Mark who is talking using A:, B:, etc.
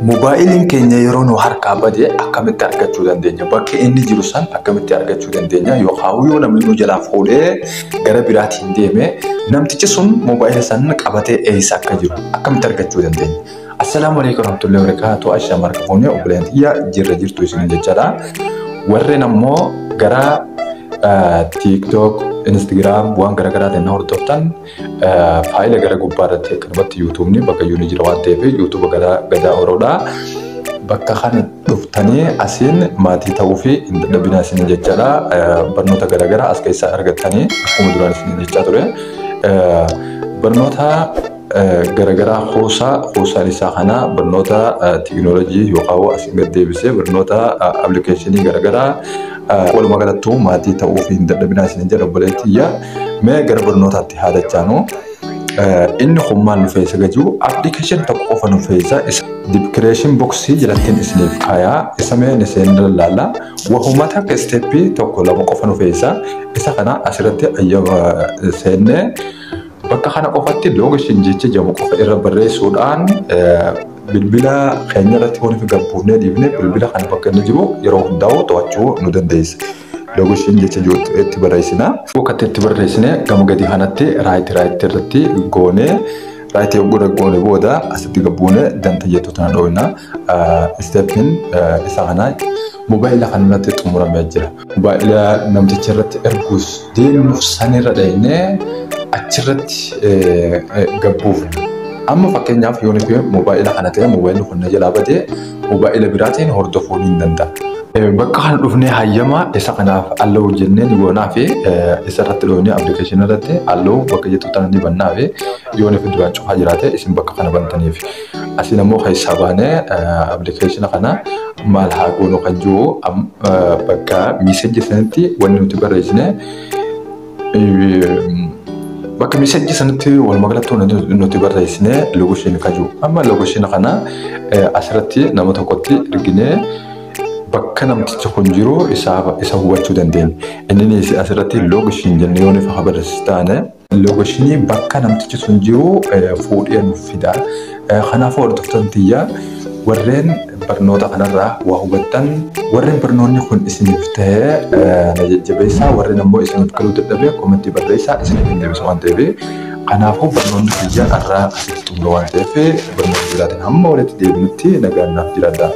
A: Moobaayiliin keenya yeroo nu harkaa bade akkamitti argachuu dandeenya? Bakka inni jiru san akkamitti argachuu dandeenya? Yookaan yoo namni nu jalaa fuudhee gara biraatiin deeme, namtichi sun moobaayila san qabatee eessa akka jiru akkamitti argachuu dandeenya? Assalaamu alaikum warahmatullahi wabarakatuh. Ashaam harka fuunee, obboleen xiyyaa, jirra jirtu isin jechaadha. Warreen ammoo gara TikTok, Instagram waan garaagaraatiin na hordoftan, faayila gara gubbaa irratti akkanumatti YouTubeni bakka iyyuu ni jira waan ta'eef, YouTube gara Gadaa Oroodha. Bakka kana dhuftanii asiin maatii ta'uu fi hin dadhabinaa isin jechaadha. Barnoota garaagaraa as keessaa argattanii, akkuma duraan isin jechaa ture. Barnoota garaagaraa kuusaa kuusaan isaa kana barnoota teekinooloojii yookaan asiin gad deebisee barnoota appilikeeshinii garaagaraa, walumaa galattuu maatii ta'uu fi hin dadhabinaa isin jedha, obboleettiyya. Mee gara barnootaatti haa dachaanu. Inni kun maal nu feesa gajuu? Appilikeeshinii tokko qofa nu feesa. Description boxii jalattiin isiniif kaayaa. Isa mee ni seenna, laalla. Wahuma takka stepii tokko lama qofa nu feesa. Isa kana asirratti seennee bakka kana qofatti location jecha jedhamu qofa irra barreessuudhaan, bilbila keenya irratti waan fi gabbuufnee dhiifne, bilbila kana bakka inni jiru yeroo hundaa'u to'achuu nu dandeessa. Location jecha itti barreessina. Akka itti barreessine gama gadii kanatti right irratti goonee, right godha goone booda asitti gabbuune danta jettu tana dhooyna. Stepiin isa kana moobaayila kanarratti xumuramee jira. Moobaayila namticha irratti erguus deemnuuf sanirra dhaynee achirratti gabbuufna. Amma fakkeenyaaf yoo nuti moobaayila kana ta'e, moobaayilli kun na jalaa badee, moobaayila biraatiin hordofuu ni danda'a. Bakka kana dhufnee hayyama isa kanaaf allow jennee ni goonaa fi isa irratti dhoofnee appilikeeshinii irratti allow bakka jettu tana ni bannaa fi yoo nuti duraan cufaa jiraate isin bakka kana bantaniif. Asiin ammoo keessaa baanee appilikeeshina kana maal haa goonu kan jiru, bakka message sanitti wanni nuti barreessine, bakka message sanitti walumaa galatti nuti barreessine location kan jiru. Amma location kana asirratti nama tokkotti erginee bakka namtichi kun jiru isa hubachuu dandeenya. Inni asirratti location jennee yoo nuuf barreessisu taane, locationii bakka namtichi sun jiru fuudhee nuuf fida. Kanaafuu hordoftoonni tiyya, warreen barnoota kanarraa waa hubattan, warreen barnoonni kun isiniif ta'ee na jajjabeessaa, warreen ammoo isiniif galuu dadhabee commentii barreessaa, isiniif hin deebisu waan ta'eef. Kanaafuu barnoonni kiyya irraa asitti xumura waan ta'eef, barnoota biraatiin hamma walitti deebinutti nagaan naaf jiraadha.